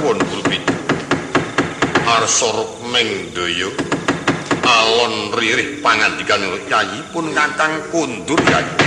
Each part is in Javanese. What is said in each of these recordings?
Sinuwun Guru Arsa Rukming Daya alon ririh pangandikan Yayi pun Kakang kundur Yayi.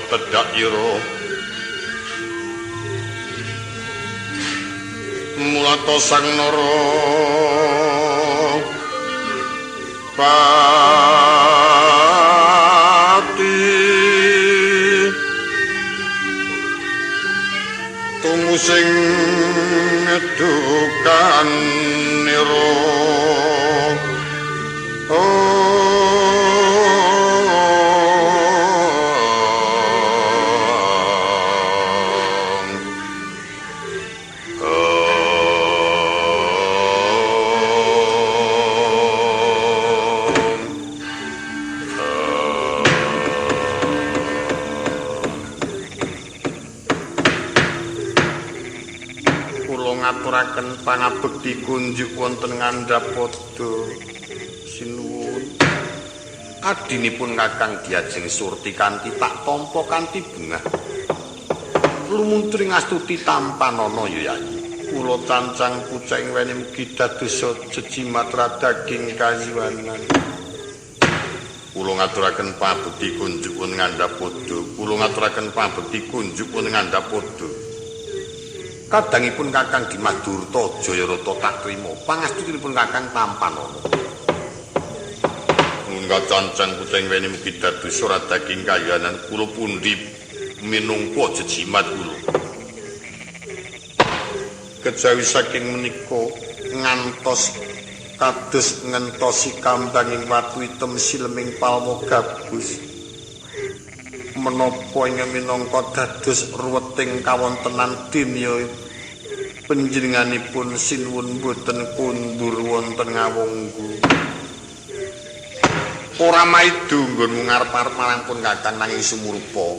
Tedhak ira mulata sang nara pati tunggu sing ngedukan nira. Ngaturaken pangabekti kunjuk wonten ngandhap padha sinuwun. Adinipun Kakang diajeng surti kanthi tak tampa kanthi bungah. Lumuntring astuti tampanana ya Yayi. Kula cancang puceng weni mugi dados jejimat daging kayuwanan. Kula ngaturaken pangabekti kunjuk wonten ngandhap padha. Kula ngaturaken pangabekti kunjuk wonten ngandhap padha. Kadangipun Kakang Dimas Durta Jayarata tak trima pangastutinipun Kakang tampanana. Nggak cancang puceng weni mugi dados ora daging kayanan kula pundi minangka jejimat kula. Kejawi saking menika ngantos kados ngentosi kambanging watu item sileming palma gabus. Menapa ing minangka dados ruweting kawontenan dinya panjenenganipun sinuwun boten kundur wonten ngawonggo. Ora maido nggonmu ngarep-arep marang pun Kakang nanging sumurupa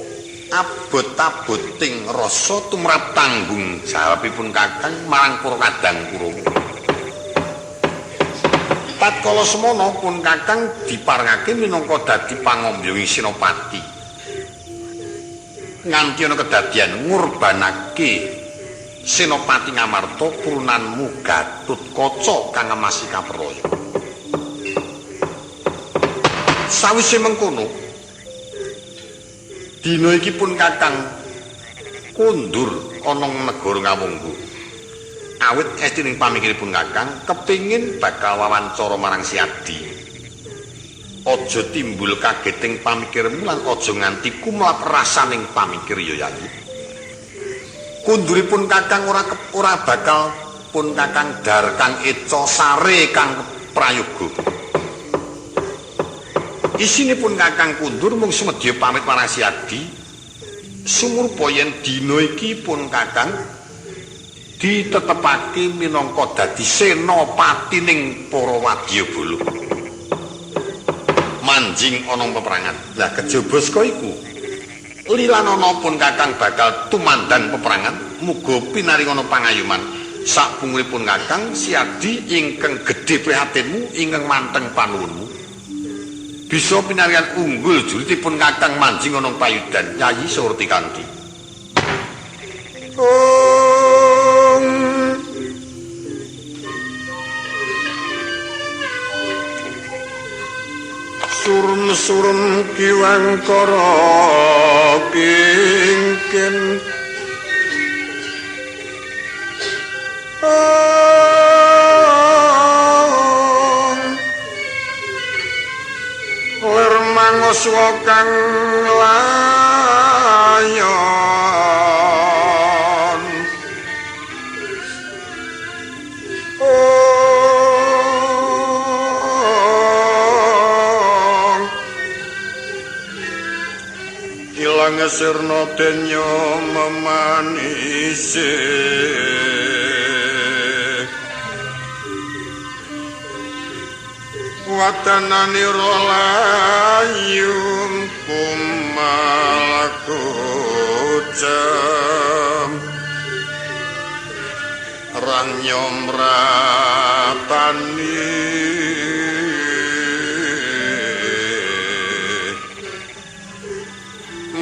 abot-aboting rasa tumrap tanggung jawabipun Kakang marang para kadang Kurawa. Tatkala semana pun Kakang diparengake minangka dadi pangombyong Senopati. Nganti ana kedadian ngurbanake Senopati Ngamarta purunanmu Gatotkaca kang ngemasi kaperlaya. Sawise mengkono dina iki pun Kakang kundur ana negara Ngawonggo. Awit estining pamikiripun Kakang kepingin bakal wawancara marang si Adi. Aja timbul kageting pamikirmu lan aja nganti kumlap rasaning pamikir ya Yayi. Kunduripun Kakang ora bakal pun Kakang dar kang eca sare kang prayoga. Isinipun Kakang kundur mung sumedya pamit marang si Adi. Sumurpa yen dina iki pun Kakang ditetepake minangka dadi senopati ning para wadyabala. manjing ana peperangan. Lah kejaba saka iku lilanana pun Kakang bakal tumandang peperangan, muga pinaringana pangayuman sakpungkuripun Kakang Siadi ingkang gedhe prihatinmu, ingkang manteng panuwunmu. Bisa pinaringan unggul juritipun Kakang manjing ana payudan Yayi Surtikanti. Surem-surem kiwangkara kingkin lir manguswa kang layon ilang sirna denya memanise watanane rolayum kumalakucem ranyom ratani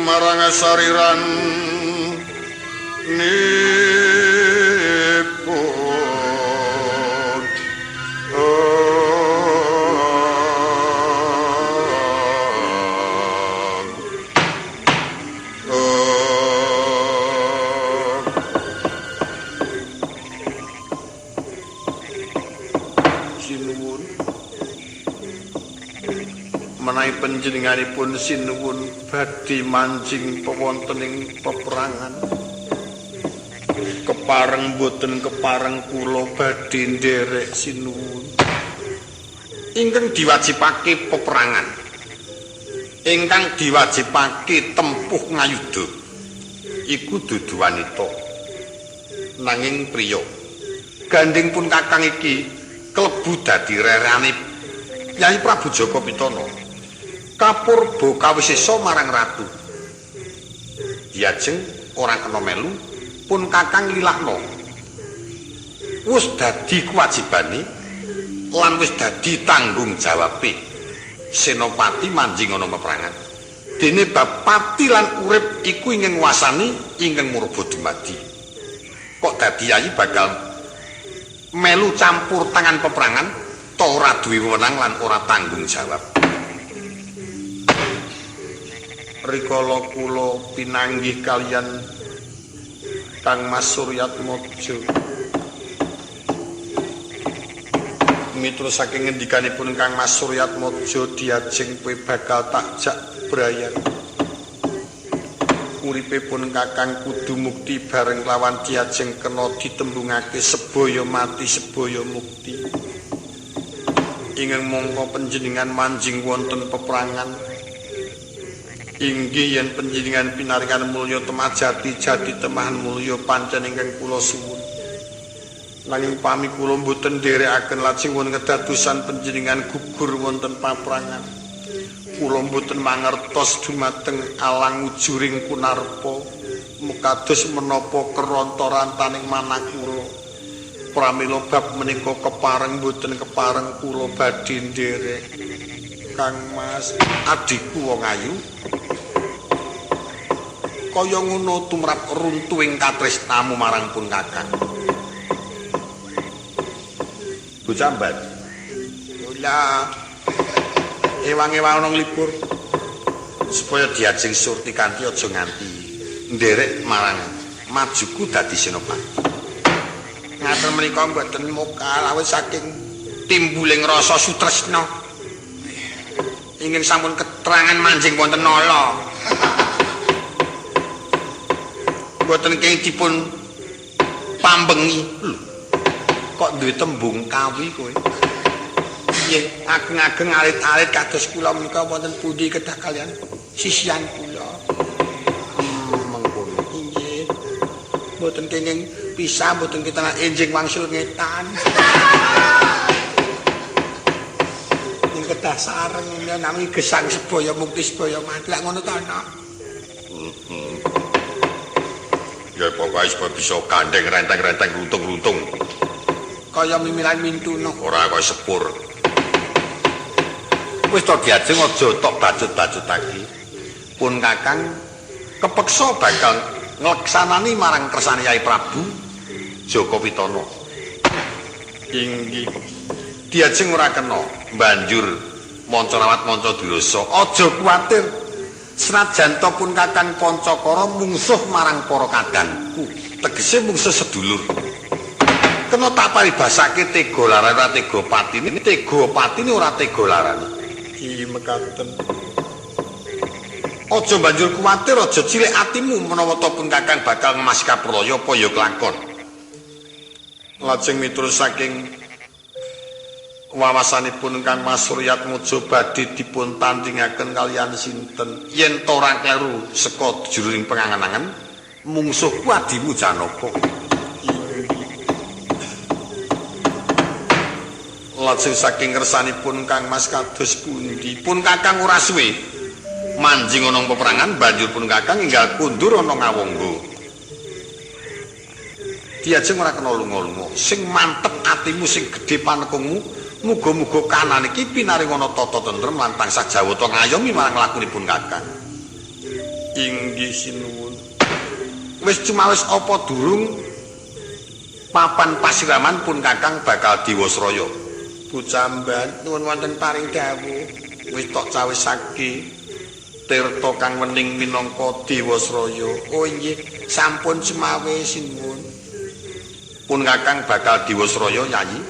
marang sariran nipun sinuwun menawi panjenenganipun sinuwun badhe manjing wonten ing peperangan, kepareng boten kepareng kula badhe nderek sinuwun. Ingkang diwajibake peperangan, ingkang diwajibake tempuh ngayuda iku dudu wanita nanging priya. Gandeng pun Kakang iki klebu dadi rerane Yayi Prabu Jaka Pitana. Kapurba kawisesa marang ratu. Diajeng ora kena melu pun Kakang lilakna. Wis dadi kewajibane lan wis dadi tanggung jawabe senopati manjing ana peperangan. Dene bab pati lan urip iku ingkang nguasani ingkang murba dumadi. Kok dadi yayi bakal melu campur tangan peperangan ta ora duwe wewenang lan ora tanggung jawab. Rikala kula pinanggih kaliyan Kang Mas Suryatmaja, miturut saking ngendikanipun Kang Mas Suryatmaja, diajeng kowe bakal tak jak brayan. Uripe pun Kakang kudu mukti bareng lawan diajeng kena ditembungake sebaya mati sebaya mukti. Ingkang mongko panjenengan manjing wonten peperangan, inggih yen panjenengan pinaringan mulya temah jati jati temahan mulya pancen ingkang kula suwun. Nanging pami kula mboten nderekaken lajeng wonten kedadosan panjenengan gugur wonten paprangan. Kula mboten mangertos dumateng alang ujuring kunarpa mukados menapa keronta-rantaning manah kula. Pramila bab menika kepareng mboten kepareng kula badhe nderek. Kang Mas, adhiku wong ayu kaya ngono tumrap runtuhing katresnamu marang pun Kakang. Bocah mban. Lah ewang-ewang ana nglipur supaya diajeng Surtikanti aja nganti nderek marang majuku dadi senopati. Ngaten menika mboten mokal awit saking timbuling rasa sutresna. Ingin sampun keterangan manjing wonten nala. Mboten kenging dipun pambengi. Lho, kok duwe tembung kawi kowe? Nggih, ageng-ageng alit-alit kados kula menika wonten pundi kedah kalian sisihan kula. Mengkono. Inggih. Mboten kenging pisah, mboten kita enjing wangsul ngetan. Ing kedah sareng nami gesang sebaya mukti sebaya mati lak ngono ta ana. Ya pokoke supaya bisa gandeng renteng-renteng runtung-runtung. Kaya mimilan mintuna. Ora kaya sepur. Wis to diajeng aja tok bacut-bacutake. Pun Kakang kepeksa bakal ngleksanani marang kersane Yai Prabu Jaka Pitana. Inggih. Diajeng ora kena banjur manca rawat manca dirasa. Aja kuwatir. Senajan to pun Kakang Pancakara mungsuh marang para kadangku, tegese mungsuh sedulur. Kena tak paribasake tega larane ora tega patine, tega patine ora tega larane. Ki mekaten. Aja banjur kuwatir, aja cilik atimu menawa to pun Kakang bakal ngemas kapraya apa ya kelakon. Lajeng miturut saking wawasanipun Kang Mas Suryatmojo badhe dipun tandingaken kaliyan sinten? Yen to ora kleru saka jroning pengangen-angen mungsuhku adimu Janaka. Lajeng saking kersanipun Kang Mas kados pundi? Pun Kakang ora suwe manjing ana peperangan banjur pun Kakang enggal kundur ana ngawangga. Diajeng ora kena lunga-lunga, sing mantep atimu sing gedhe panekungmu, muga-muga kanan iki pinaring ana tata tentrem lan tansah jawata ngayomi marang lakunipun Kakang. Inggih sinuwun. Wis cumawis apa durung papan pasiraman pun Kakang bakal diwasraya. Bucamban nuwun wonten paring dawuh. Wis tok cawisake tirta kang wening minangka Dewasraya. Oh inggih, sampun cumawis sinuwun. Pun Kakang bakal diwasraya Yayi.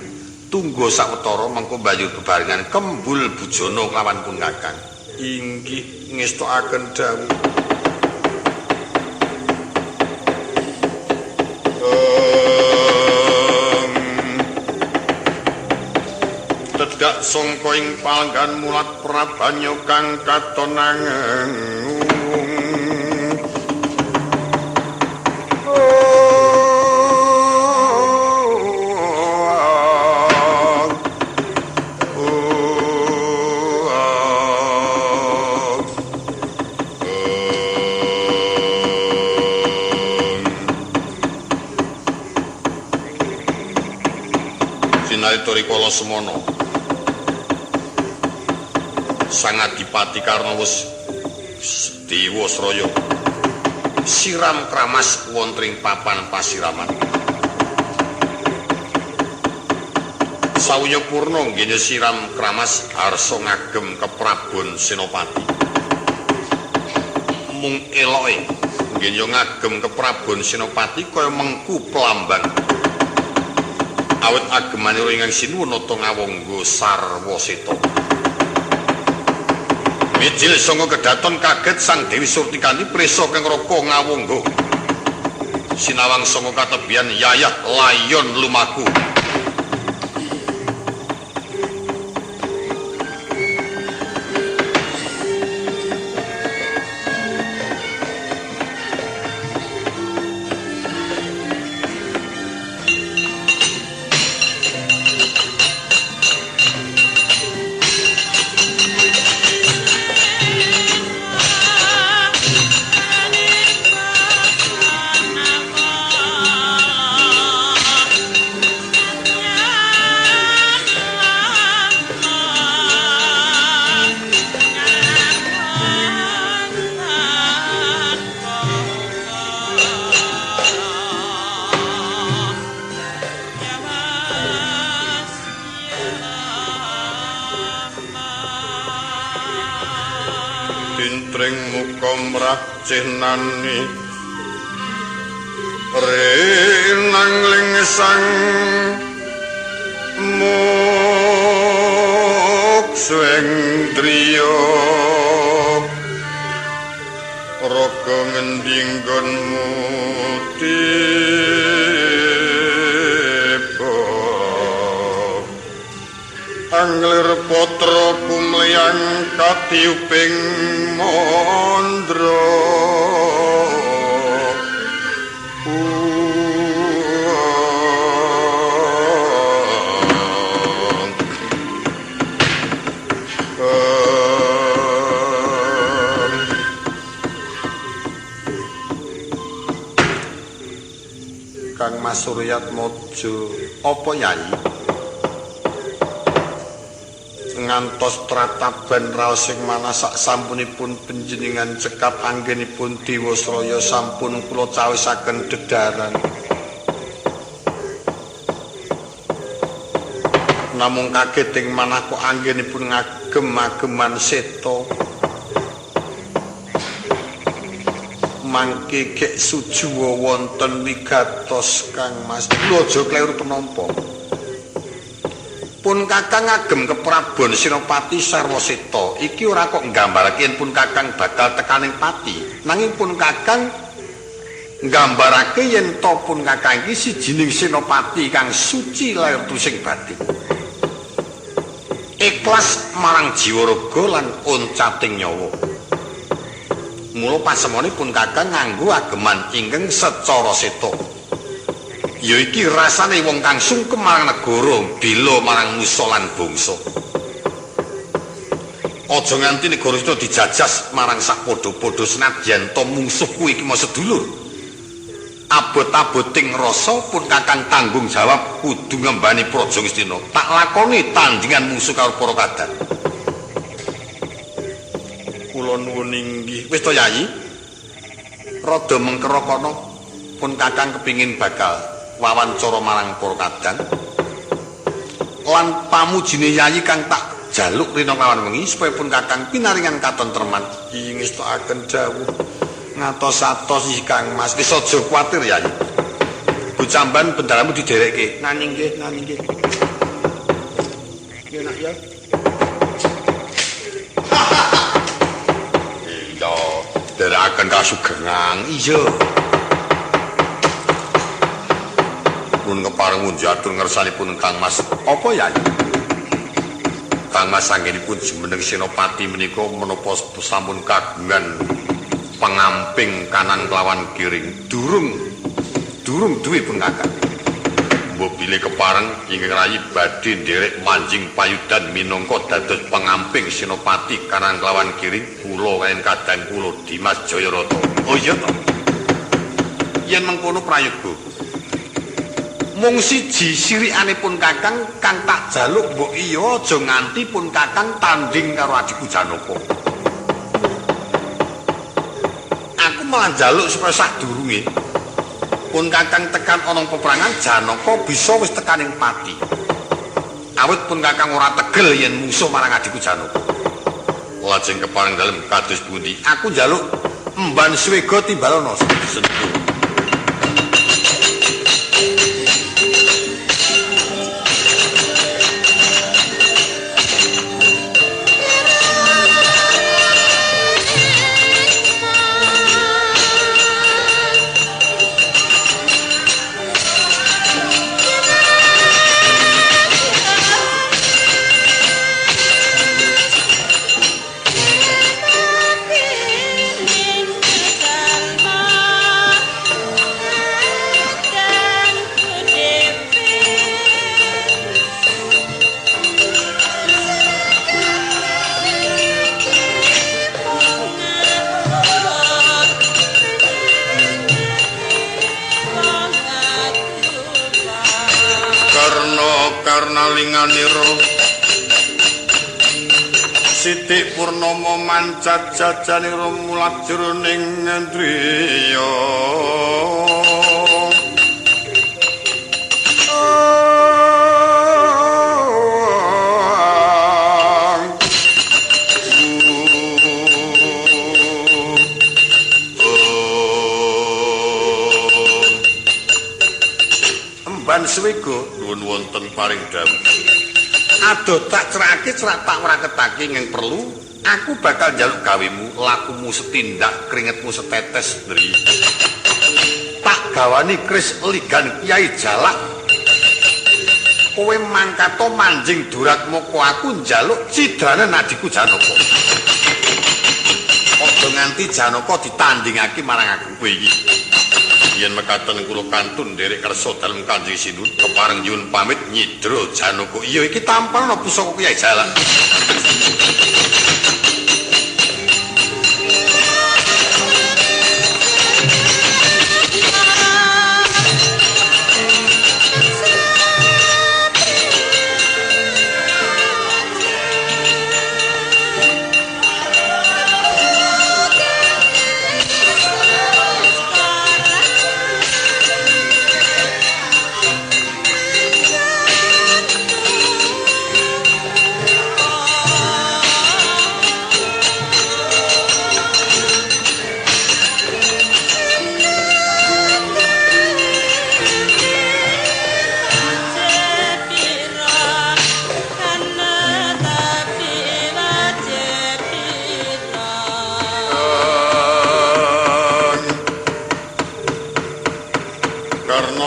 Tunggu sawetara mengko banjur bebarengan kembul bujana kelawan pun Kakang. Inggih ngestokaken dawuh. Tedak sangka ing palenggan mulat prabanya kang katon angengung. Sinarita rikala semana Sang Adipati Karna wis Dewasraya siram kramas wonten ing papan pasiraman. Sawuya purna nggene siram kramas harsa ngagem keprabon Senopati. Mung eloke nggene ngagem keprabon Senopati kaya mengku pelambang. Awit agemane ingkang sinuwun nata ngawangga sarwa seta. Mijil sanga kedaton kaget Sang Dewi Surtikani prisa kang raka ngawangga. Sinawang sanga katebian yayah layon lumaku. Tintring muka mrah cehnani renang lingsang muk sweng driya raga ngendi nggonmu tiba anglir putra kumliyang katiyuping mandra. Kang Mas Suryatmaja. Apa Yai? Ngantos trataban raos ing manah sak sampunipun panjenengan cekap anggenipun Dewasraya sampun kula cawisaken dedaran. Namung kaget ing manah kok anggenipun ngagem-ageman seta. Mangke gek sujuwa wonten wigatos Kang Mas. Lho aja kleru penampa. Pun Kakang ngagem keprabon Senopati Sarwaseta. Iki ora kok nggambarake yen pun Kakang bakal tekaning pati. Nanging pun Kakang nggambarake yen to pun Kakang iki sijining senopati kang suci lahir tusing batin. Ikhlas marang jiwa raga lan oncating nyawa. Mula pasemone pun Kakang nganggo ageman ingkang secara seta. Ya iki rasane wong kang sungkem marang negara, bela marang musa lan bangsa. Aja nganti negara kita dijajas marang sak padha-padha senadyan to mungsuh kuwi iki mau sedulur. Abot-aboting rasa pun Kakang tanggung jawab kudu ngembani Praja Ngastina. Tak lakoni tandingan mungsuh karo para kadang. Kula nuwun inggih. Wis to Yayi? Rada mengkera kono pun Kakang kepingin bakal wawancara marang para kadang. Lan pamujine Yayi kang tak jaluk rina kawan wengi supaya pun Kakang pinaringan katentreman. Iki ngestokaken dawuh ngatos-atos iki Kang Mas. Wis aja kuwatir Yayi. Bocamban bendaramu diderekke. Nani nggih, nani nggih. Ya nak ya. Iya, derekaken kasugengan. Iya. Pun kepareng munjatur ngersanipun Kang Mas. Apa Yayi? Kang Mas anggenipun jumeneng senopati menika menapa sampun kagungan pangamping kanan kelawan kiring. Durung duwe pun Kakang. Mbok bilih kepareng ingkang rayi badhe nderek manjing payudan minangka dados pangamping senopati kanan kelawan kiring kula kaliyan kadang kula Dimas Jayarata. Oh iya to. Yen mengkono prayoga. Mung siji sirikanipun Kakang kang tak jaluk mbok iya aja nganti pun Kakang tanding karo adhiku Janaka. Aku malah njaluk supaya sadurunge pun Kakang tekan ana peperangan Janaka bisa wis tekaning pati. Awit pun Kakang ora tegel yen mungsuh marang adhiku Janaka. Lajeng kepareng dalem kados pundi? Aku njaluk emban swega timbalana sentuh. Karnalinganira Siti Purnama mancat jajanira mulat jroning ndriya. Emban swega nuwun wonten paring dawuh. Adoh tak cerake cerak tak wraketake ing perlu aku bakal njaluk gawemu lakumu setindak keringetmu setetes ndri. Tak gawani kris ligan Kyai Jalak. Kowe mangkato manjing Duratmaka aku njaluk cidrane adhiku Janaka. Aja nganti Janaka ditandingake marang aku kowe iki. Yen mekaten kula kantun nderek kersa dalem Kanjeng Sinuwun kepareng nyuwun pamit nyidra Janaka. Iya iki tampal ana pusaka Kyai Jalak.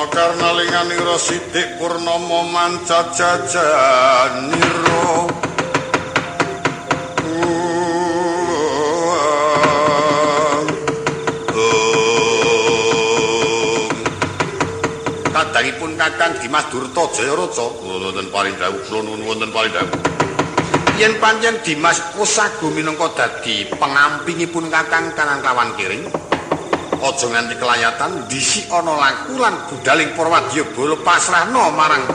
Karna karnalinganira Sidik Purnama mancajajanira. Kadangipun Kakang Dimas Durta Jayaraja wonten paring dawuh kula nuwun wonten paring dawuh. Yen pancen Dimas Kosago minangka dadi pengampingipun Kakang kanan kawan kiring, aja nganti kelayatan dhisik ana laku lan budaling para wadyabala pasrahna marang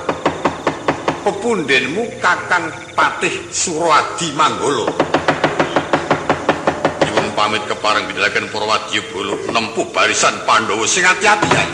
pepundhenmu Kakang Patih Suradi Manggala. Nyuwun pamit kepareng bidalaken para wadyabala nempuh barisan Pandhawa sing ati-ati ae.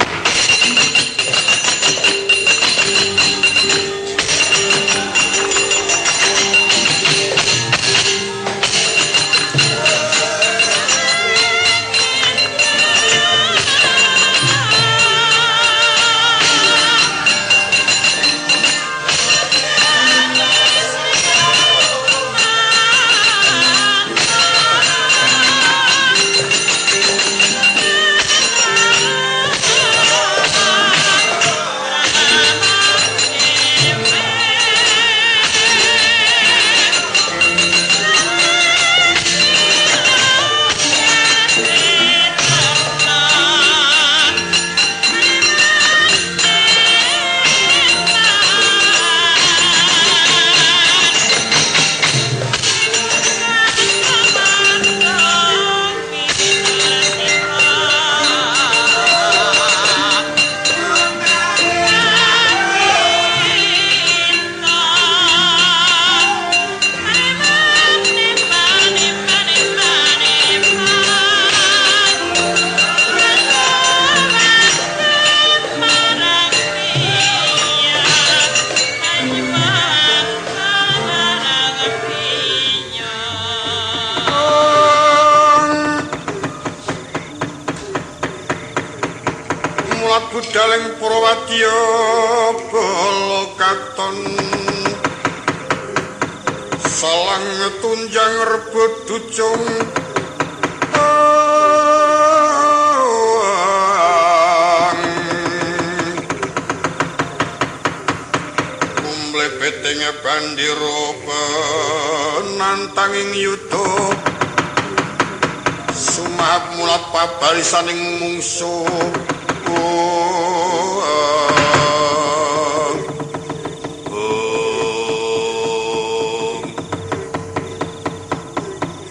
Budaling para wadyabala katon salang tunjang rebut ducung kumlebeting bandira penantanging yuda sumahap mulat pabarisaning mungsuh.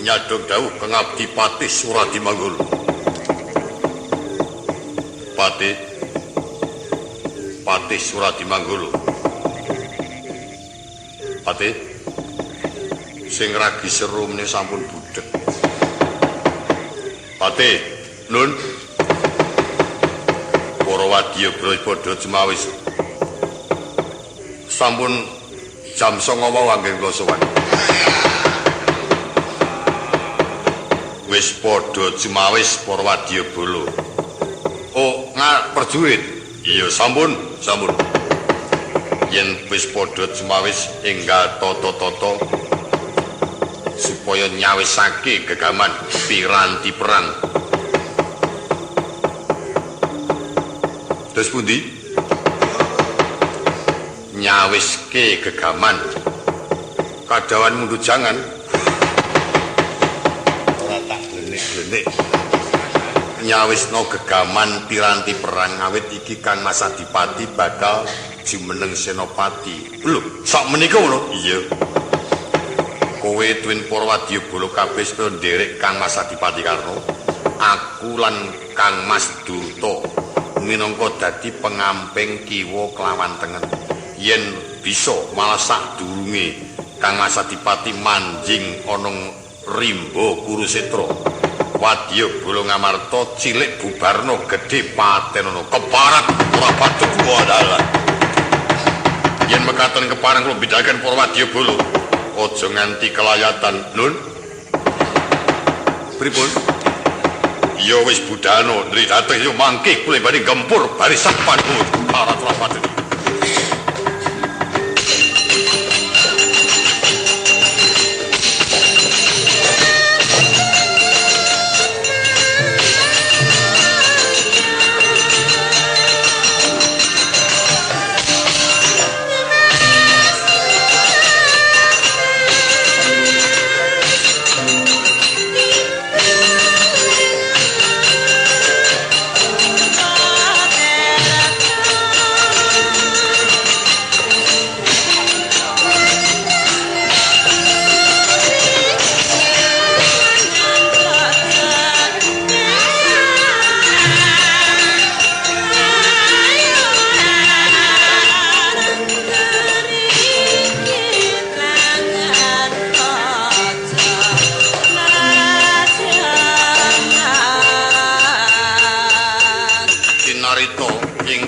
Nyadong dawuh kang abdi Patih Suradi Manggala. Patih Patih Suradi Manggala. Patih sing ragi seru meneh sampun budheg. Patih, nun. Para wadyabala padha cemawis. Sampun jam 09.00 wau anggen kula sowan. Wis padha cemawis para wadyabala. Oh, prajurit. Iya, sampun, sampun. Yen wis padha cemawis enggal tata-tata supaya nyawisake gegaman piranti perang. Terus pundi? Nyawiske gegaman. Kadawan mundut jangan. Ora tak glenik-glenik. Nyawisno gegaman piranti perang awit iki Kang Mas Adipati bakal jumeneng senopati. Lho, sak menika ngono? Iya. Kowe tuwin para wadyabala kabeh supaya nderek Kang Mas Adipati Karna. Aku lan Kang Mas Durta minangka dadi pengamping kiwa kelawan tengen. Yen bisa malah sadurunge Kang Mas Adipati manjing ana rimba Kurusetra. Wadyabala Ngamarta cilik bubarna gedhe patenono keparat ora patut adalah. Yen mekaten kepareng kula bidhaken para wadyabala aja nganti kelayatan. Nun. Pripun? Ya wis budhano, ndri dateng yo mangke kula badhe gempur barisan Pandhawa para trapati.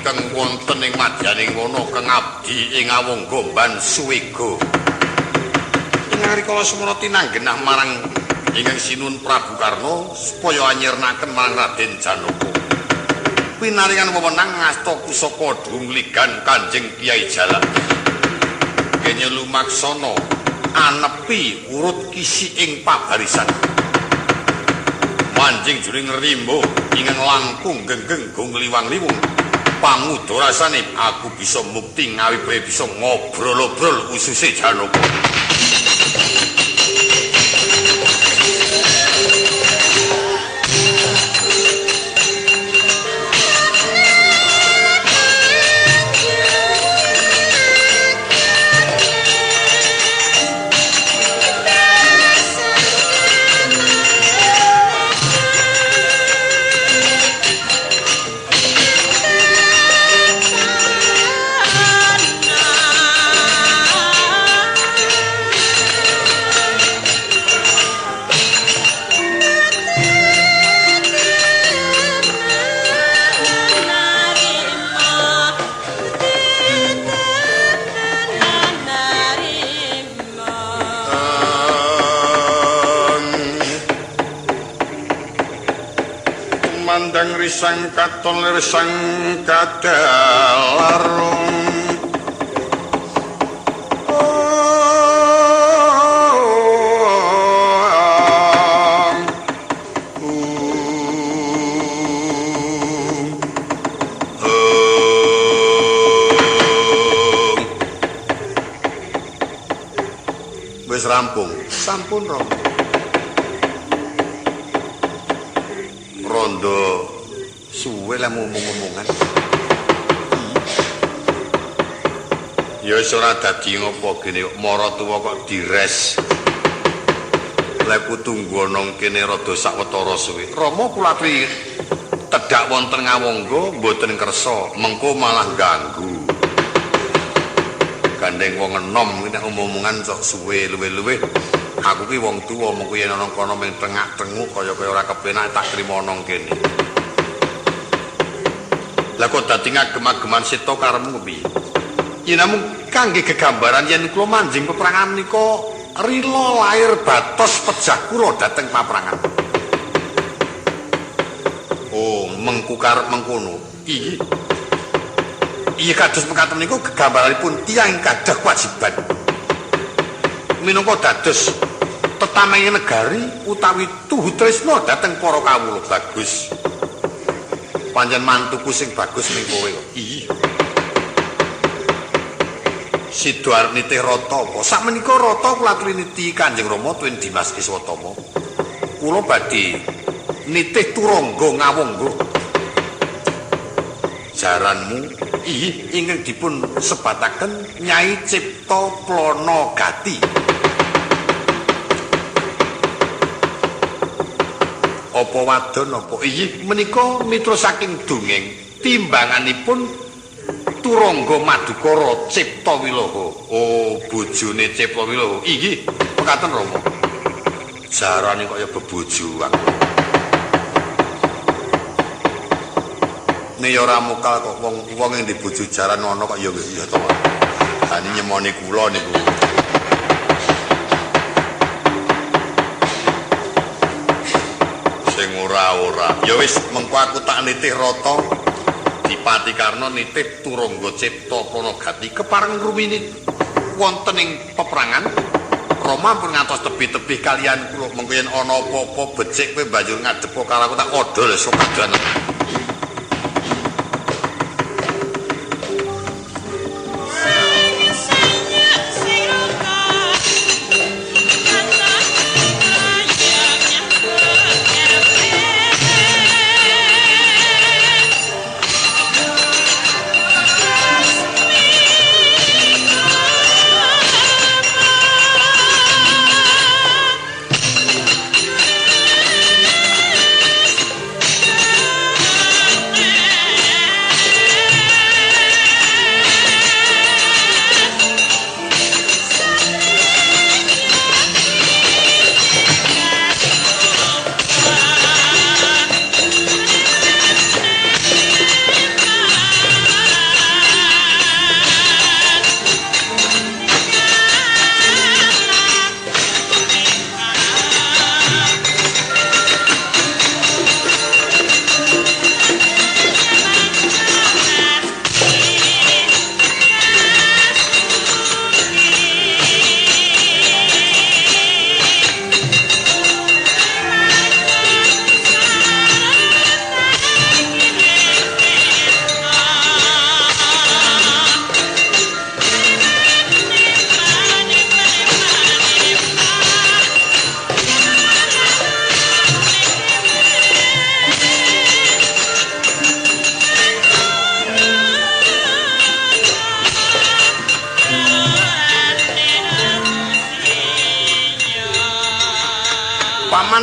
ingkang wonten ing madyaning wana kang abdi ing Awangga Mban Suwega. Ing rikala semana tinanggenah marang ingkang Sinuwun Prabu Karna supaya anyirnaken marang Raden Janaka. Pinaringan wewenang ngasta pusaka dungligan Kanjeng Kyai Jalak. Kenya lumaksana anepi urut kisi ing pabarisan. Manjing juring rimbo ingkang langkung genggeng gong liwang-liwung. Pangudorasane aku bisa mukti ngawi bae bisa ngobrol-obrol ususe Janaka. Mandang risang katon lir sang kadalarung. Wis rampung. Sampun, Rama. Rondo suwe lah ngomong-ngomongan. Ya wis ora dadi ngopo gene mara tuwa kok dires. Lek tunggu ana kene rada sawetara suwe. Rama kula aturi tedhak wonten Ngawangga mboten kersa, mengko malah ganggu. Gandeng wong enom nek omong-omongan sok suwe luwe-luwe. Aku ki wong tuwa mengko yen ana kono ming tengak-tenguk kaya-kaya ora kepenak tak trimo ana kene. Lah kok dadi ngagem-ageman seta karepmu piye? Yen namung kangge gegambaran yen kula manjing peperangan menika rila lair batos pejah kula dhateng paperangan. Oh, mengku karep mengkono. Iya. Iya kados mekaten niku gegambaranipun tiyang gadah kewajiban. Minangka dados tetameng negari utawi tuhu tresna dhateng para kawula. Bagus. Pancen mantuku sing bagus ning kowe kok. Iya. Sida arep nitih rata apa? Sakmenika rata kula aturi niti Kanjeng Rama tuwin Dimas Iswatama. Kula badhe nitih turangga Ngawangga. Jaranmu iya ingkang dipun sebataken Nyai Cipta Plana Gati. Apa wadon apa? Iya menika mitra saking dongeng timbanganipun Turangga Madukara Cipta Wilaha. Oh, bojone Cipta Wilaha. Inggih, mekaten Rama. Jarane kaya bebojoan. Nek ya ora mokal kok wong wong ing bojo jaran ana kok ya ya to. Ha nyemoni kula niku. Sing ora-ora. Ya wis mengko aku tak nitih rata. Dipati Karna nitih Turangga Cipta Pranagati kepareng rumini wonten ing peperangan. Rama pun ngantos tebih-tebih kalian kula mengko yen ana apa-apa becik kowe banjur ngadep karo aku tak odol sok kadan.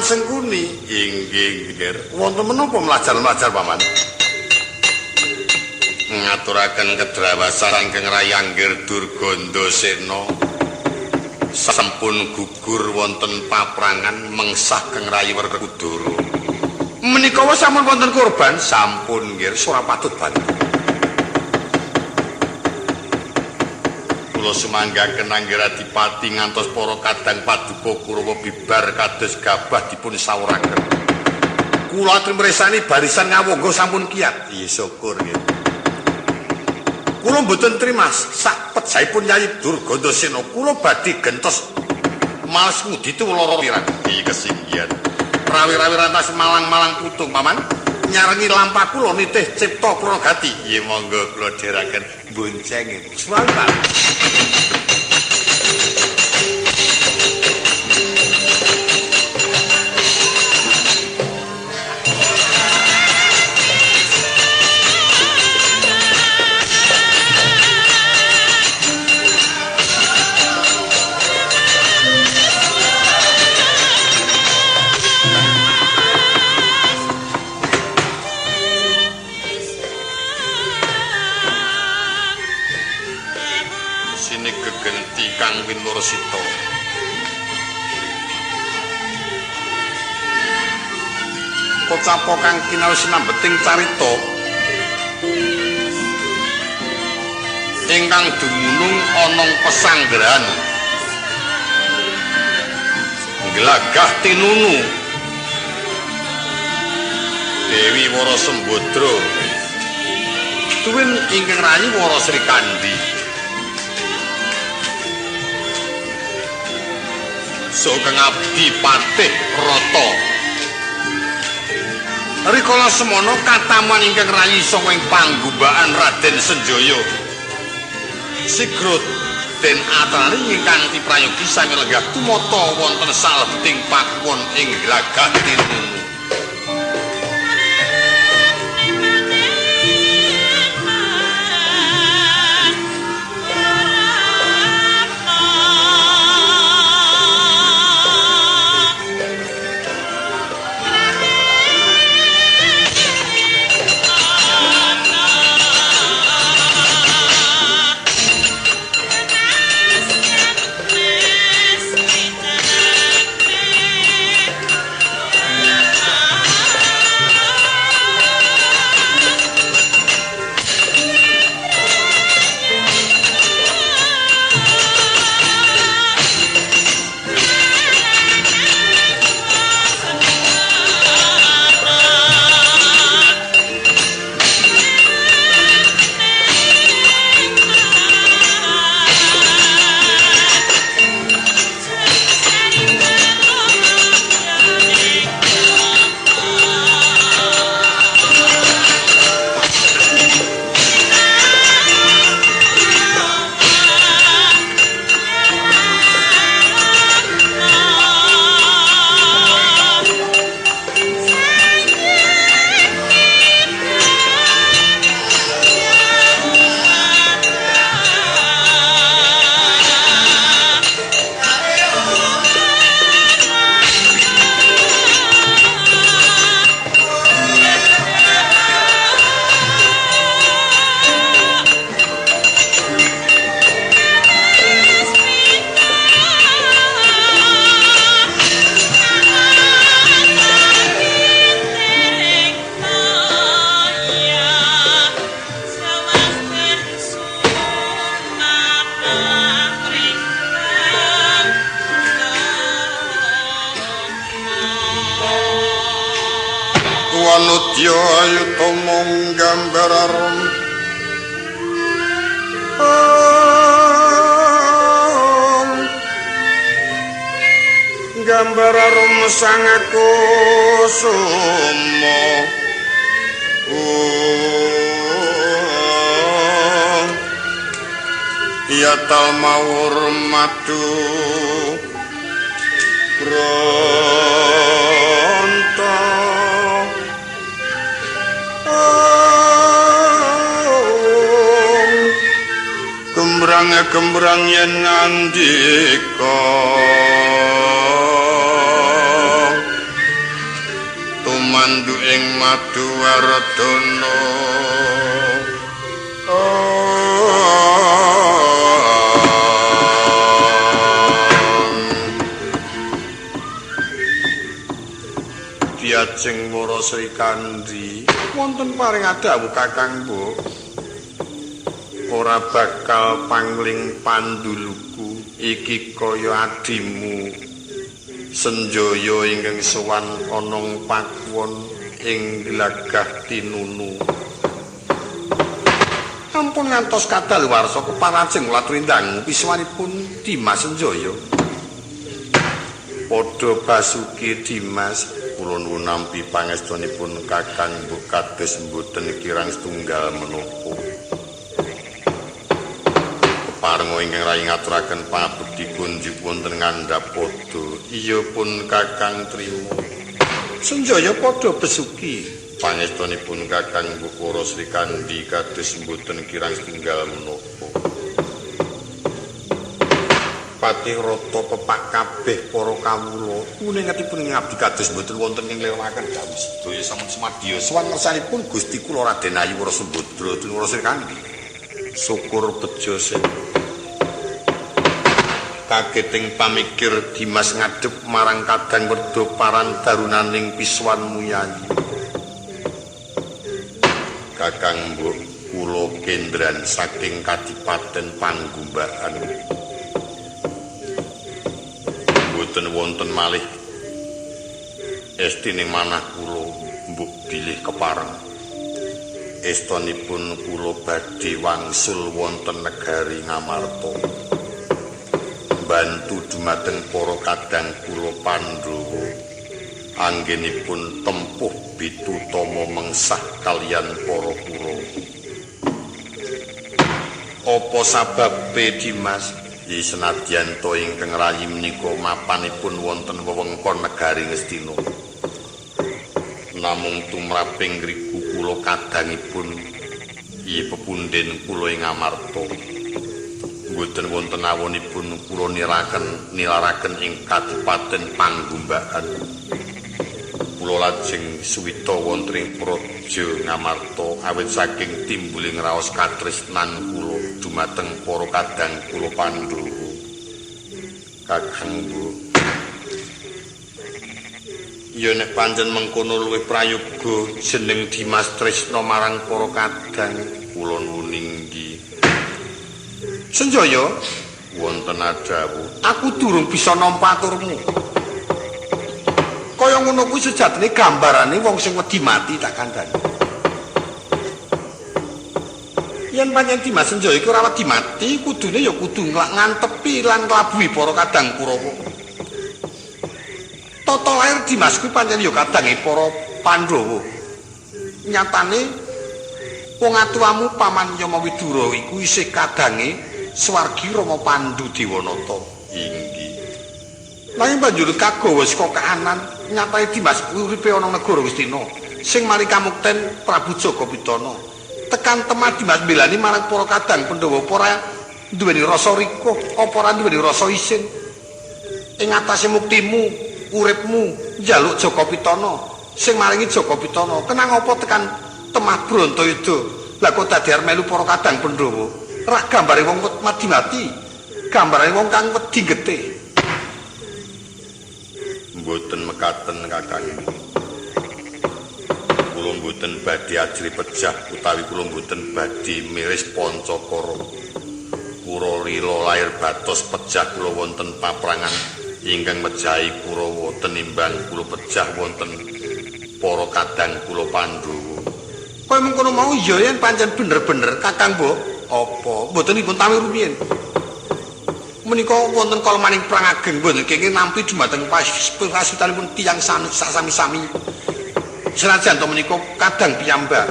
Paman Sengkuni. Inggih, nggih. Wonten menapa mlajar-mlajar Paman? Ngaturaken kedrawasan ingkang rayi Anggir Durgandasena. Sampun gugur wonten paprangan mengsah kang rayi Werkudara. Menika wau sampun wonten korban? Sampun nggih, ora patut banget. Kula sumanggaken Anggir Adipati ngantos para kadang paduka Kurawa bibar kados gabah dipun sawuraken. Kula aturi mresani barisan ngawangga sampun kiyat. Iya syukur nggih. Kula mboten trimas sak pejahipun Yayi Durgandasena kula badhe gentos males nguditu lara pirang. Iya kesinggihan. Rawi-rawi rantas malang-malang putung Paman. Nyarengi lampah kula nitih cipta pranagati. Iya monggo kula dherekaken bonceng. Suwun Pak. Winursita. Pocapo kang kinaos sinambeting carita ingkang dumunung ana pesanggrahan Glagah Tinunu Dewi Wara Sembadra tuwin ingkang rayi Wara Srikandhi. Sugeng abdi patih rata. Rikala semono kataman ingkang rayi saka ing panggumbaan Raden Senjaya. Sigra den atrani ingkang prayogi sami lenggah tumata wonten salebeting pakuwon ing Glagah Tinunu. Wanudya ayuta mung gambar arum gambar arum sang kusuma. Yatal mawur madu bronto. Gembrang gembrang yen ngandika Ngandu ing Maduwardana. Diajeng Wara Sri Kandi wonten paring dawuh Kakang Mbok, ora bakal pangling panduluku iki kaya adimu Senjaya ingkang sowan ana pakuwon ing glagah tinunu. Ampun ngantos kadaluwarsa keparajeng kula trindang piswanipun Dimas Senjaya. Padha basuki Dimas, kula nuwun nampi pangestunipun Kakang Mbok kados mboten kirang setunggal menapa. Keparenga ingkang rayi ngaturaken pabekti kunjuk wonten ngandhap padha. Iya pun Kakang trima. Senjaya padha besuki pangestunipun Kakang Mbok Wara Sri Kandi kados mboten kirang setunggal menapa. Patih rata pepak kabeh para kawula kuningetipun ngabdi kados mboten wonten ing lewakaken dawuh sedaya sampun semadya sowan ngersanipun Gusti kula Raden Ayu Wara Sembadra Wara Sri Kandi. Syukur bejo sing kageting pamikir Dimas ngadhep marang kadang werda paran darunaning piswan muyayi. Kakang Mbok kula kendran saking Kadipaten Panggumbaan. Mboten wonten malih estine manah kula mbok bilih kepareng. Estonipun kula badhe wangsul wonten negari Ngamarta. Bantu dumateng para kadang kula Pandhawa anggenipun tempuh bitutama mengsah kaliyan para Kurawa. Apa sababe Dimas? Senadyan to ingkang rayi menika mapanipun wonten wewengkon negari Ngastina. Namung tumraping ngriku kula kadangipun iye pepunden kula ing Ngamarta. Mboten wonten awonipun kula nilaraken ing Kadipaten Panggumbaan. Kula lajeng suwita wonten ing Praja Ngamarta awit saking timbuling raos katresnan kula dumateng para kadang kula Pandhawa. Kakang Mbok, ya nek pancen mengkono luwih prayoga jeneng Dimas tresna marang para kadang kula nuwun inggih. Senjaya wonten adawuh, aku durung bisa nampa aturmu. Kaya ngono kuwi sejatine gambarane wong sing wedi mati tak kandhani. Yen pancen Dimas Senjaya iku ora wedi mati, kudune ya kudu ngantepi lan nglabuhi para kadang Kurawa. Tata lair Dimas kuwi pancen ya kadange para Pandhawa. Nyatane wong atuwamu Paman Yama Widura iku isih kadange swargi Rama Pandu Dewanata. Inggih. Nanging banjur kagawa saka kahanan nyatane Dimas kuwi uripe ana negara Ngastina sing mari kamukten Prabu Jagapitana. Tekan temah Dimas mbelani marang para kadang Pandhawa ora duweni rasa rikuh, apa ora duweni rasa isin. Ing atase muktimu, uripmu njaluk Jagapitana sing maringi Jagapitana. Kenang apa tekan temah Brontoyuda? Lah kok dadi arep melu para kadang Pandhawa? Rak gambare wong mati-mati, gambare wong kang wedi getih. Mboten mekaten Kakang. Kula mboten badhe ajri pejah utawi kula mboten badhe miris pancakara. Kura lila lair batos pejah kula wonten paprangan ingkang mejahi Kurawa tenimbang kula pejah wonten para kadang kula Pandhawa. Kaya mengkono mau iya yen pancen bener-bener Kakang Mbok apa mboten dipun tawi rumiyin. Menika wonten kolmaning perang ageng mboten kenging nampi dumateng pasutanipun tiyang sami-sami. Senajan to menika kadang piyambak.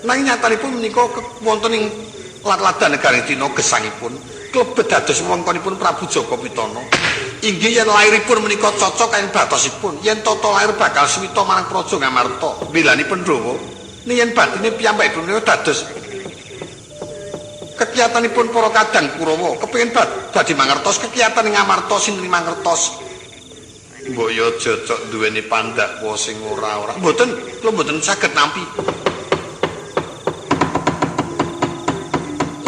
Nanging nyatanipun menika wonten ing lat-ladan negari Cina gesangipun klebet dados wewengkonipun Prabu Jagapitana. Inggih yen lairipun menika cocok kaliyan batosipun, yen tata lair bakal suwita marang Praja Ngamarta mbelani Pandhawa. Ning yen batine piyambakipun menika dados kekiyatanipun para kadang Kurawa kepengin badhe mangertos kekiyatan ing Ngamarta sinten mangertos. Mbok ya cocok duweni pandakwa sing ora-ora. Mboten, kula mboten saged nampi.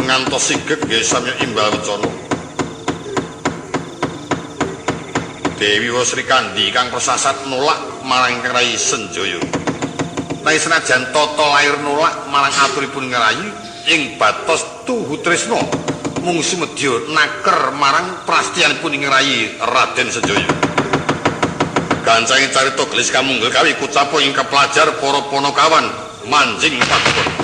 Ngantos sigeg nggih samya imbal wecana. Dewi Srikandhi kang persasat nolak marang Rai Senjaya. Nanging senajan tata lair nolak marang aturipun Ngrayi ing batos tuhu tresna mung sumedya naker marang prastiyanipun Ngrayi Raden Senjaya. Gancange carita gelis kamunggel kawi kucapo ing kepelajar para panakawan manjing paduka.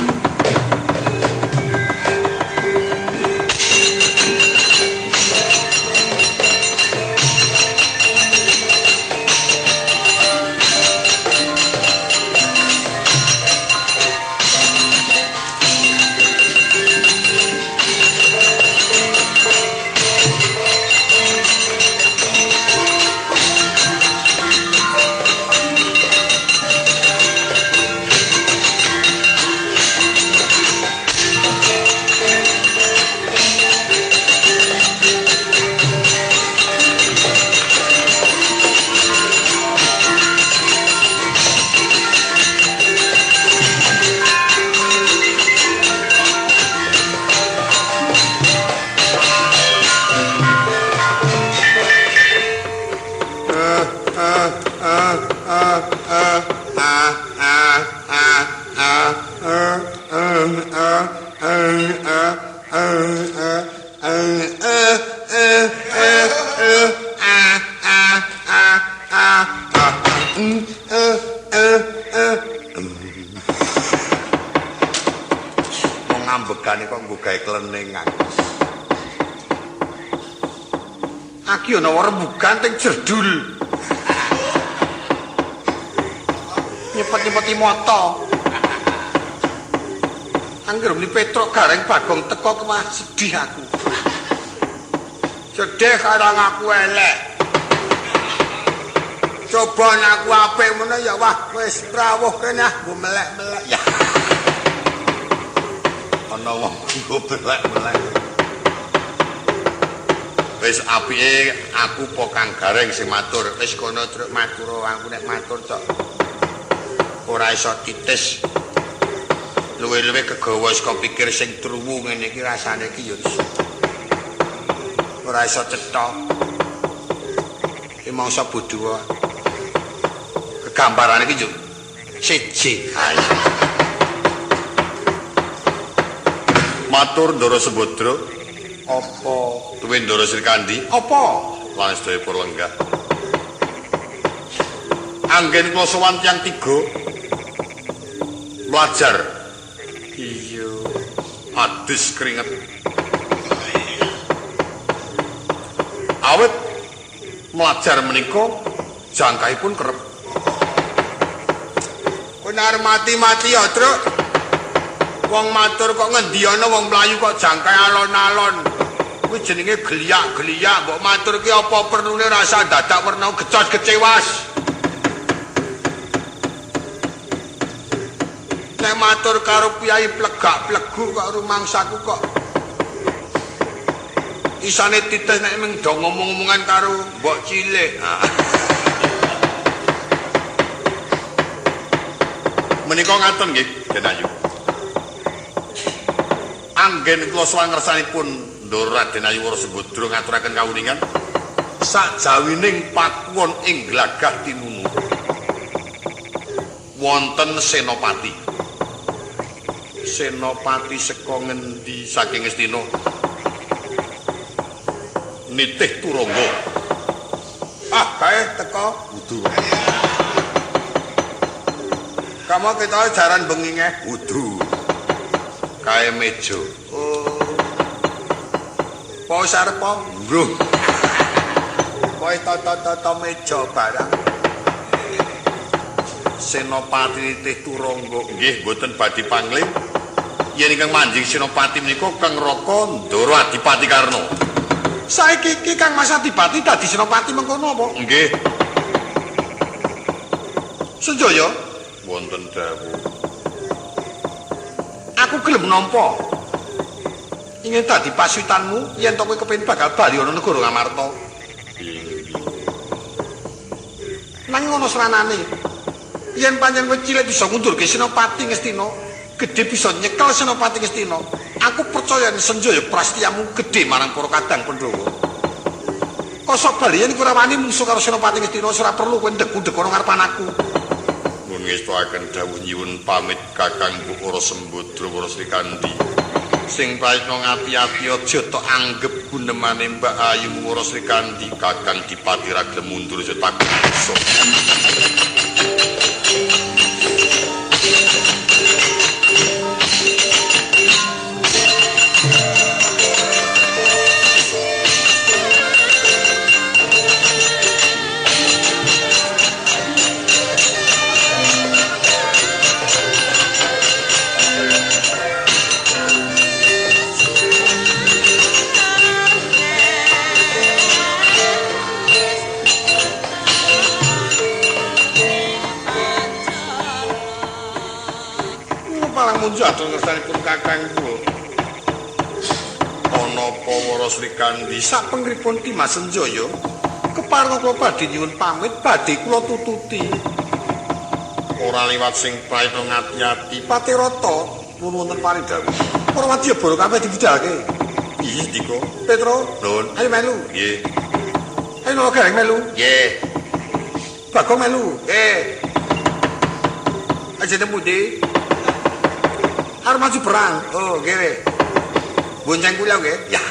Wong ambegane kok nggo gawe klenengan. Aki ana rembugan teng jerdul. Nyepet-nyepeti mata. Angger muni Petruk Gareng Bagong teko wah sedih aku. Sedih karang aku elek. Coba aku apik ngono ya wah wis rawuh kene ah nggo melek-melek ya. Ana wong nggo melek-melek. Wis apike aku po Kang Gareng sing matur. Wis kono truk matur aku nek matur tok ora iso titis. Luwe-luwe kegawa saka pikir sing truwu ngene iki rasane iki ya ora iso cetha. Iki mangsa bodho. Kegambarane iki yo siji. Matur Ndara Sembadra. Apa? Tuwin Ndara Srikandhi. Apa? Lan sedaya para lenggah. Anggen kula sowan tiyang tiga mlajar. Iya. Adus keringet. Awit mlajar menika jangkahipun kerep. Kowe arep mati-mati ya, Truk. Wong matur kok ngendi ana wong mlayu kok jangkahe alon-alon. Kuwi jenenge geliyak-geliyak, mbok matur ki apa perlune rasa dadak werna gecos kecewas. Nek matur karo piyai plegak-plegu kok rumangsaku kok isane titis nek mung do ngomong-ngomongan karo mbok cilik. Menika ngaten nggih, Den Ayu. Anggen kula sowan ngersanipun Ndara Raden Ayu Wara Sembadra ngaturaken kawuningan sajawining pakuwon ing Glagah Tinunu wonten Senopati. Senopati saka ngendi? Saking Ngastina. Nitih Turangga. Ah, kae teko wudu. Kamu kita jaran bengi ngeh wudu. Kae meja. Oh. Po sarpa? Mbruh. Kowe tata-tata meja barang. Senopati nitih Turangga nggih mboten badhe pangling. Yen ingkang manjing Senopati menika Kang Raka Ndara Adipati Karna. Saiki iki Kang Mas Adipati dadi Senopati mengkono apa? Nggih. Senjaya wonten dawuh. Aku gelem nampa. Ingin dadi pasuwitanmu yen to kowe kepengin bakal bali ana negara Ngamarta. Inggih. Nanging ana sranane. Yen pancen kowe cilik bisa ngundurke Senopati Ngastina, gedhe bisa nyekel Senopati Ngastina. Aku percaya yen Senjaya prastiyamu gedhe marang para kadang Pandhawa. Kosok bali yen kowe ora wani mungsuh karo Senopati Ngastina, ora perlu kowe ndek-ndek ana ngarepan aku. Mun ngestuaken dawuh nyuwun pamit Kakang Bukara Sembadra Wara Srikandhi. Sing prayitna ngati-ati aja tok anggep gunemane Mbak Ayu Wara Srikandhi. Kakang Dipati ra gelem mundur aja takut. Atur ngersanipun kakang kula. Ana apa Wara Srikandhi sapengripun Dimas Senjaya kepareng kula badhe nyuwun pamit badhe kula tututi. Ora liwat sing prayitna ngati-ati Patirata pun wonten paring dawuh. Para wadyabala kabeh dibudalke. Iya Dika. Petro, Nun. Ayo melu. Nggih. Ayo Nolo Gareng melu. Nggih. Bagong melu. Nggih. Aja temu di. Arep maju perang. Oh, nggih. Bonceng kula nggih. Ya.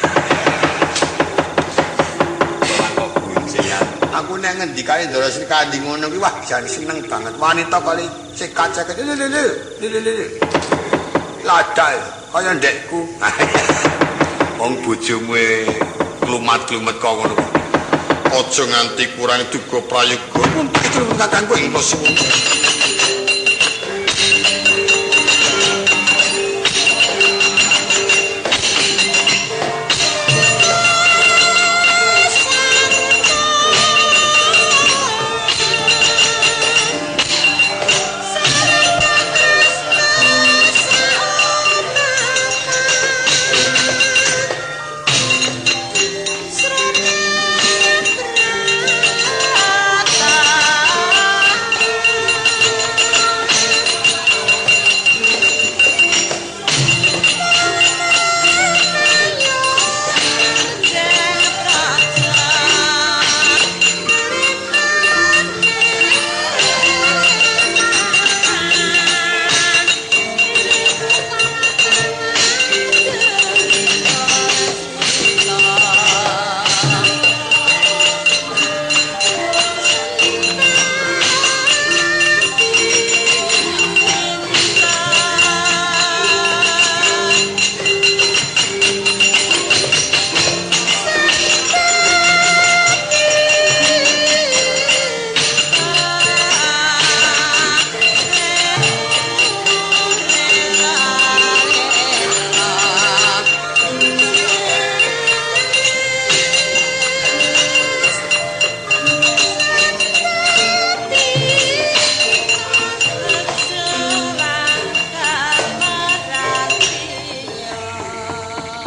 Kok boncengan. Aku nek ngendikane Ndara Srikandhi ngono kuwi wah jan seneng banget. Wanita kali cekak-cekek. Lho lho lho. Lho lho. Ladal kaya ndekku. Wong bojomu klumat-klumet kok ngono. Aja nganti kurang duga prayoga. Pun ketemu kakangku ing suwun.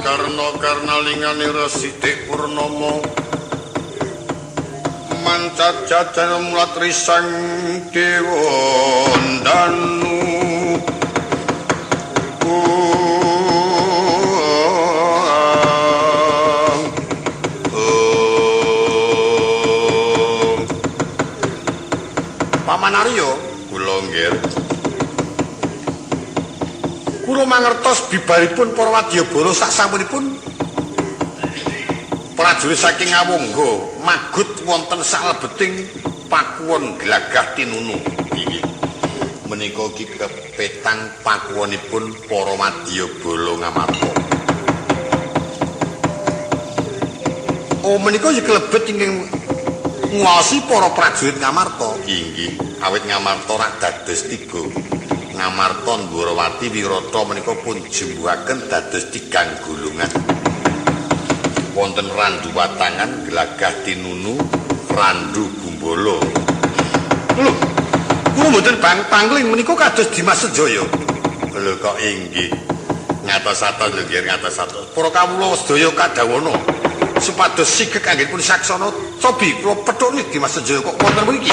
Karna-karnalingane Resi Purnama mancat jajan mulat risang dewa ndanu. Paman Arya kula nggih. Kula mangertos bibaripun para wadyabala sasampunipun prajurit saking Awangga magut wonten salebeting pakuwon Glagah Tinunu. Inggih. Menika iki kepetang pakuwonipun para wadyabala Ngamarta. Oh, menika ya kelebet ingkang nguwasi para prajurit Ngamarta. Inggih, awit Ngamarta rak dados tiga. Ngamarta, Ndwarawati, Wirata menika pun jembuhaken dados tigang golongan. Wonten Randu Watangan, Glagah Tinunu, Randu Gumbala. Lho, kula mboten bang pangling menika kados Dimas Senjaya. Lho kok inggih. Ngatos-atos lho nggih, ngatos-atos. Para kawula sedaya kadhawana supados sigek anggenipun saksana cobi kula pethuk Dimas Senjaya kok wonten mriki.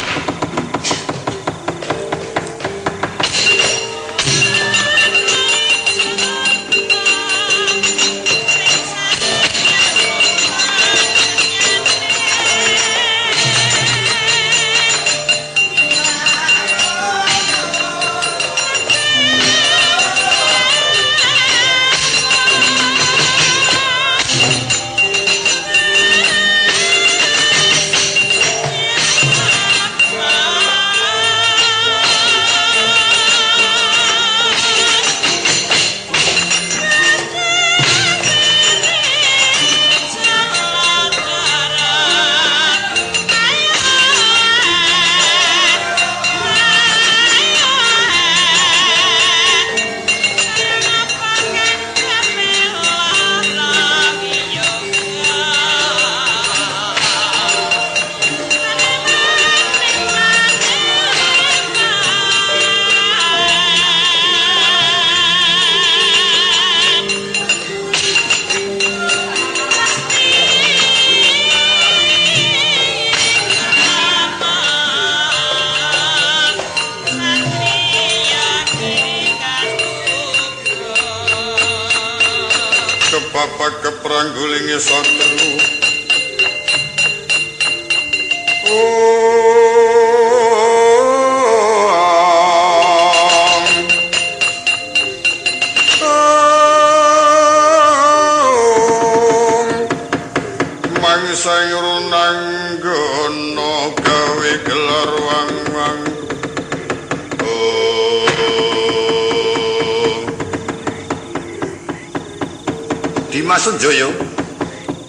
Bapak kepranggulinge satru. Mangsa runanggono gawe gelar wang-wang. Dimas Senjaya,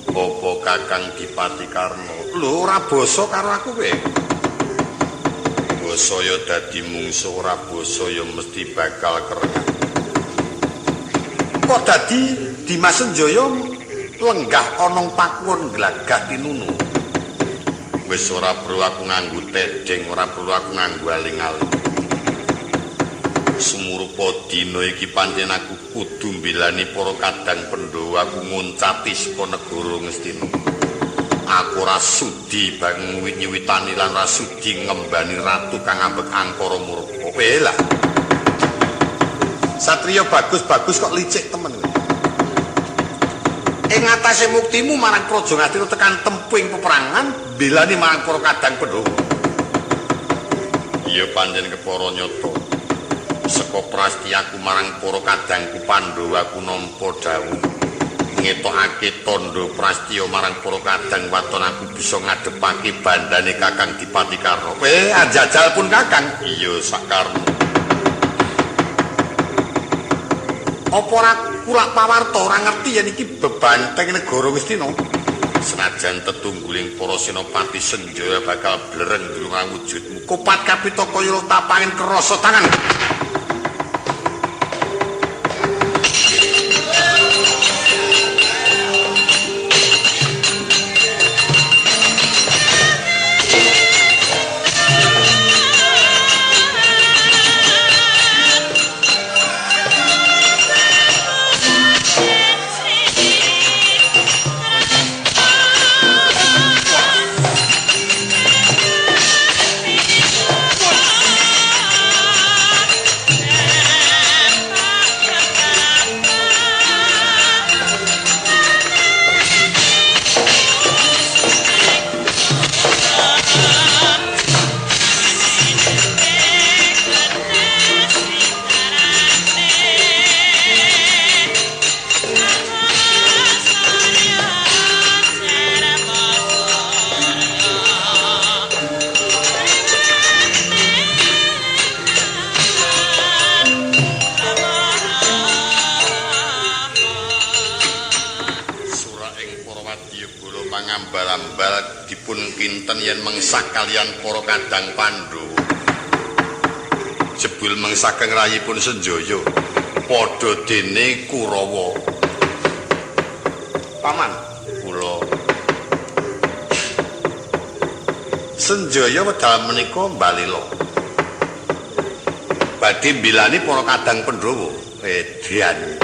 apa Kakang Dipati Karna? Lho, ora basa karo aku kowe. Basa ya dadi mungsuh, ora basa ya mesti bakal kerengah. Kok dadi Dimas Senjaya lenggah ana pakuwon glagah tinunu? Wis ora perlu aku nganggo tedheng, ora perlu aku nganggo aling-aling. Sumurupa dina iki pancen aku kudu mbilani para kadang Pandhawa, aku nguncati saka negara Ngastina. Aku ora sudi bang nyuwitani lan ora sudi ngembani ratu kang ambek angkara murka. Lah. Satriya bagus-bagus kok licik temen kowe. Ing atase muktimu marang Praja Ngastina tekan tempuing peperangan mbilani marang para kadang Pandhawa. Iya pancen kepara nyata. Saka prastiyaku marang para kadangku Pandhawa aku nampa dawuh ngetokake tandha prastiya marang para kadang waton aku bisa ngadepake bandane Kakang Dipati Karna. Ajajal pun Kakang. Iya sakarna. Apa ora kulak pawarta ora ngerti yen iki bebanteng negara Ngastina? Senajan tetungguling para senopati Senjaya bakal blereng durung wujudmu. Kopat kapita kaya tapangin kerasa tangan. Kinten yen mengsah kalian para kadang Pandhawa. Jebul mengsah kang rayipun Senjaya padha dene Kurawa. Paman, kula Senjaya wedal menika mbalela. Badhe mbilani para kadang Pandhawa. Edan.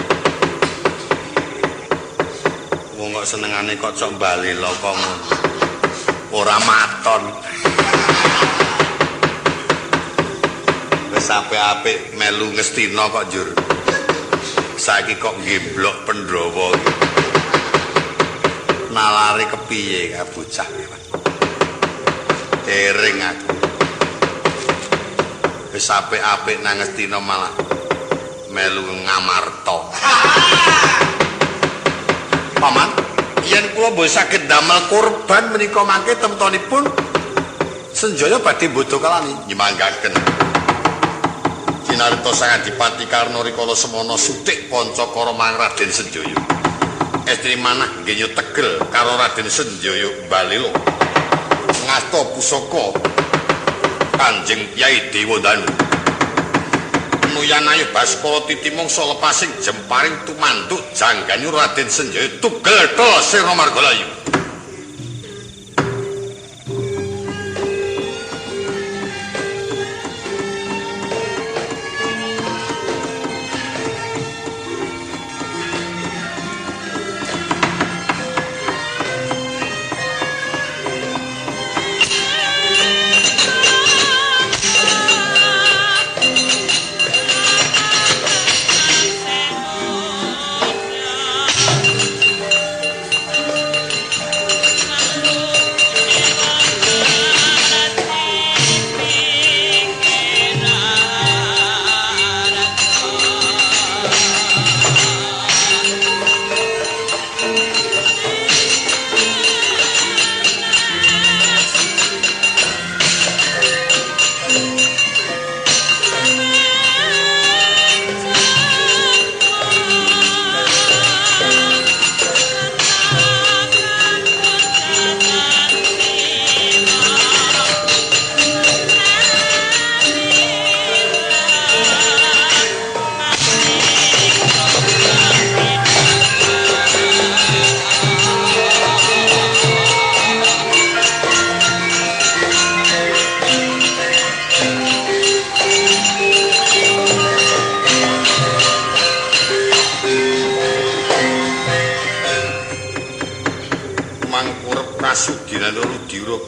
Wong kok senengane kok cok mbalela kok ngono. Ora maton. Wis apik-apik melu Ngastina kok njur. Saiki kok nggemblok Pandhawa iki. Nalare kepiye ka bocah iki? Ering aku. Wis apik-apik nang Ngastina malah melu Ngamarta. Paman, yen kula mboten saged damel korban menika mangke temtonipun Senjaya badhe bodho kalani nyemanggaken. Kinarta Sang Adipati Karna rikala semana sutik pancakara marang Raden Senjaya. Estri manah nggih tegel karo Raden Senjaya balela. Ngasta pusaka Kanjeng Kyai Dewandanu. Nuyanayu Baskara titimungsa lepasing jemparing tumanduk janggane Raden Senjaya tugel tol sira margalayu.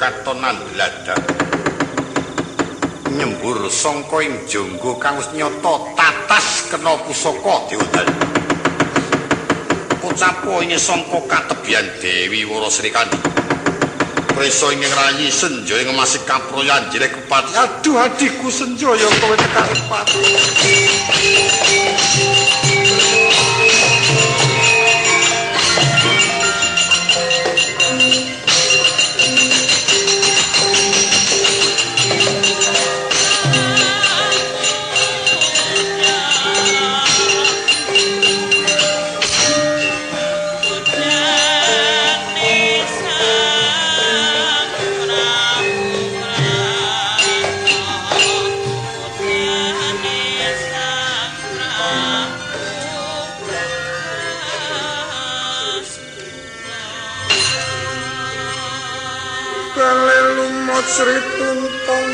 katon ndladak. Nyembur sangka ing jangga kang wis nyata tatas kena pusaka Dewandayu. Ucapo ing sangka katebian Dewi Wara Srikandhi. Prisa ing rayi Senjaya ngemasi kaproyan jelek kepati. Aduh adikku Senjaya kowe tekake pati. Sri Tuntong.